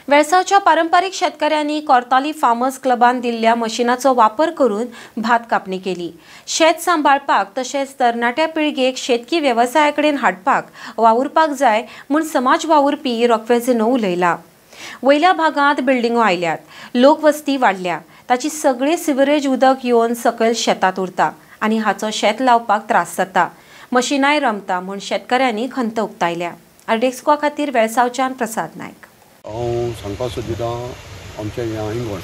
वेळसावच्या पारंपारीक शेतकऱ्यांनी कोर्ताली फार्मर्स क्लबान दिल्ल्या मशिनाचो वापर करून भात कापणी केली. शेत सांबाळपाक तशेंच तरणाट्या पिळगेक शेतकी वेवसाया कडेन हाडपाक वावुरपाक जाय म्हूण समाज वावुरपी रॉकवेझिनो उलयला. वयल्या भागांत बिल्डिंगो आयल्यात, लोकवस्ती वाडल्या, ताची सगळे सिवरेज उदक येवन सकयल शेतांत उरता आनी हाचो शेत लावपाक त्रास जाता. मशिनाय रमता म्हूण शेतकऱ्यांनी खंत उक्तायल्या. आरडीएक्सको खातीर वेळसावच्यान प्रसाद नायक. हांव सांगपाक सोदिता आमचें हें आंगण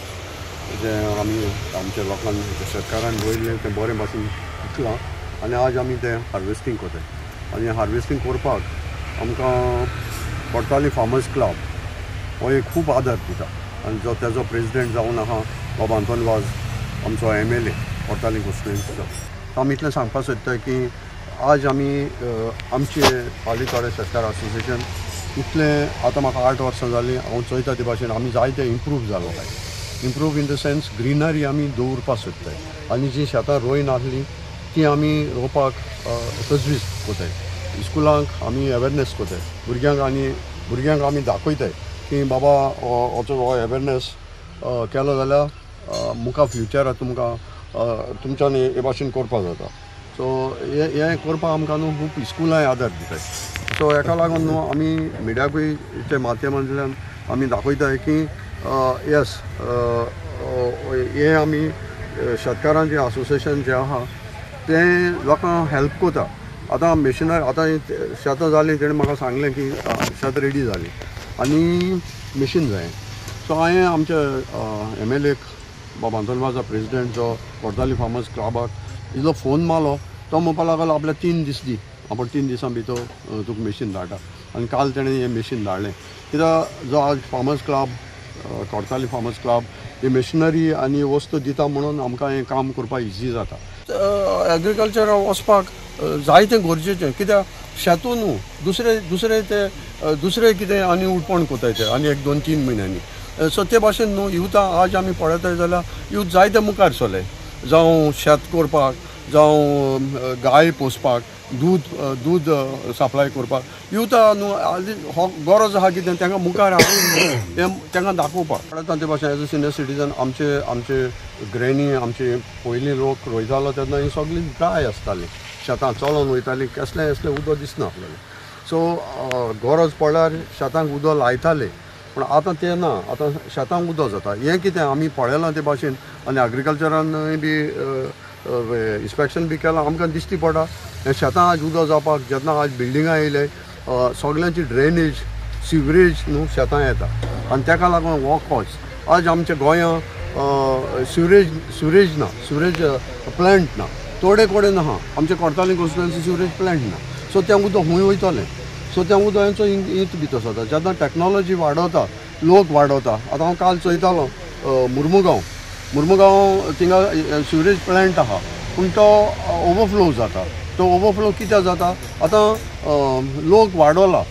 जें आमी आमच्या लोकांक शेतकारान रोयल्लें तें बरें भाशेन पिकलां आनी आज आमी तें हार्वेस्टींग करतात आनी हार्वेस्टींग करपाक आमकां कोर्ताली फार्मर्स क्लब हो एक खूब आदार दिता आनी जो तेजो प्रेजिडेंट जावन आहा बाबा आंतोन वाज आमचो MLA Cortalim कॉन्स्टिट्युएन्सीचो. आमी इतलें सांगपाक सोदता की आज आमी आमचे पालितोडे शेतकार असोसिएशन इतलें आतां म्हाका 8 वर्सां जालीं हांव चोयता ते भाशेन आमी जायते इम्प्रूव जालो काय, improve in the sense greenery आमी दवरपाक सोदताय आनी जीं शेतां रोयनासलीं तीं आमी रोवपाक तजवीज करताय. स्कुलांक आमी अवेरनेस करताय भुरग्यांक आनी भुरग्यांक आमी दाखयताय की बाबा हो अवेरनेस केलो जाल्यार मुखार फ्युचराक तुमकां तुमच्यान हे भाशेन करपाक जाता. सो हें करपाक आमकां न्हू खूब स्कुलांय आदार दिताय. सो हेका लागून न्हू आमी मिडियाकूय ते माध्यमांतल्यान आमी दाखयताय की येस हें आमी शेतकारांचें असोसिएशन जें आहा तें लोकांक हेल्प करता. आतां मशिनरी आतां शेतां जालीं तेणें म्हाका सांगलें की शेत रेडी जालीं आनी मशीन जाय. सो हांवें आमच्या MLA बाबा आंतोन वाजा प्रेजिडेंट जो कोर्ताली फार्मर्स क्लबाक इल्लो फोन मारलो, तो म्हणपाक लागलो आपल्याक 3 दीस दी, आपूण 3 दिसां भितर तुका मशीन धाडटा. आनी काल तेणें हें मशीन धाडलें कित्याक जो आज farmers club Cortalim farmers club ही मशिनरी आनी वस्तू दिता म्हणून आमकां हें काम करपाक इजी जाता. एग्रीकल्चराक वचपाक जायतें गरजेचें कित्याक शेतू न्हू दुसरे दुसरे ते दुसरे कितें आनी उडपण कोताय ते आनी 1 2 3 म्हयन्यांनी. सो ते भाशेन न्हू युथा आज आमी पळयताय जाल्यार यूथ जायते मुखार सरले, जावं शेत करपाक, जावं गाय पोसपाक, दूद दूद सप्लाय करपाक युथा न्हू हो गरज आहा कितें तांकां मुखार हाडून हें तांकां दाखोवपाक. आतां ते भाशेन एज अ सिनियर सिटीजन आमचे आमचे ग्रेनी आमचे पयलीं लोक रोयतालो तेन्ना ही सगळीं ड्राय आसतालीं, शेतां चलोन वयतालीं, कसलें कसलें उदक दिसना आसलेलें. सो गरज पडल्यार शेतांक उदक लायताले, पूण आतां तें ना, आतां शेतांक उदक जाता. हें कितें आमी पळयलां ते भाशेन आनी एग्रीकल्चरानूय बी इन्स्पेक्शन बी केलां, आमकां दिश्टी पडटा हें शेतां आज उदक जावपाक. जेन्ना आज बिल्डिंगां येयले सगल्यांची ड्रेनेज सिवरेज न्हू शेतां येता आनी ताका लागून हो कॉज आज आमच्या गोंयांत सिवरेज सिवरेज ना, सिवरेज प्लॅन्ट ना, थोडे कडेन आहा आमच्या कोर्ताली कॉन्स्टिट्युएन्सी सिवरेज प्लॅन्ट ना. सो तें उदक खूंय वयतलें, सो तें उदक इत भितर सरता. जेन्ना टॅक्नोलॉजी वाडोवता, लोक वाडोवता. आतां हांव काल चोयतालो मुर्मुगांव, मुर्मुगांव थिंगा सिवरेज प्लॅन्ट आहा पूण तो ओवरफ्लो जाता. तो ओवरफ्लो कित्याक जाता, आतां लोक वाडोला,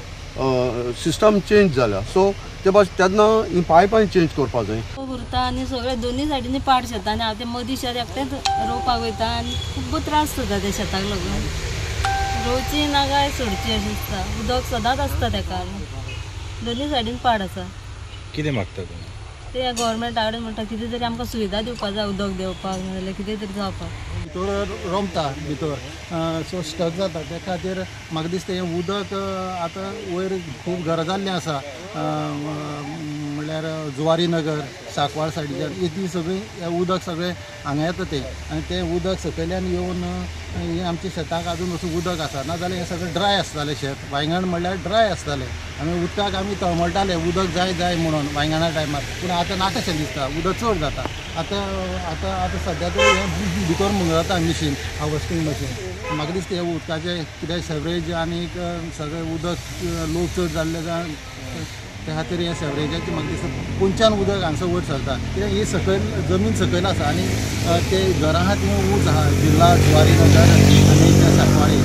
सिस्टम चेंज जाल्या. सो ते भाशेन तेन्ना ही पायपां चेंज करपाक जाय. उरता आनी सगळे दोनूय सायडींनी पाड शेतां आनी हांव ते मदीं शेत एकटेंच रोवपाक वयता आनी खूब त्रास जाता त्या शेताक लागून. रोवची ना काय सोडची अशें दिसता, उदक सदांच आसता तेका, दोनूय सायडीन पाड आसा. कितें मागता तुमी? ते गोवोरमेंटा कडेन म्हणटा कितें तरी आमकां सुविधा दिवपाक जाय, उदक देंवपाक नाजाल्यार कितें तरी जावपाक. भितर रोमता भितर सो स्टक जाता, त्या खातीर म्हाका दिसता हें उदक आतां वयर खूब घरां जाल्लीं आसा, म्हणल्यार जुवारी नगर सांकवाळ सायडीच्यान इतली सगळीं उदक सगळें हांगा येता तें आनी तें उदक सकयल्यान येवन हें आमच्या शेताक आजून असो उदक आसा, नाजाल्यार हें सगळें ड्राय आसतालें शेत. वांयगण म्हणल्यार ड्राय आसतालें, आमी उदकाक आमी तळमळटाले उदक जाय जाय म्हणून वांयगणा टायमार, पूण आतां नाकाशें दिसता, उदक चड जाता. आतां आतां आतां सद्या तरी हें भितर मुंगरता मशीन, हार्वेस्टींग मशीन. म्हाका दिसता हें उदकाचें कितें सेवरेज आनी सगळें उदक लोक चड जाल्ले त्या खातीर हें सेवरेजाचें म्हाका दिसता पोंच्यान उदक हांगसर वयर सरता, कित्याक ही सकयल जमीन सकयल आसा आनी ते घरां आहा ती ऊंच आहा, जिल्ला जुवारी नगर आनी सांकवाळे.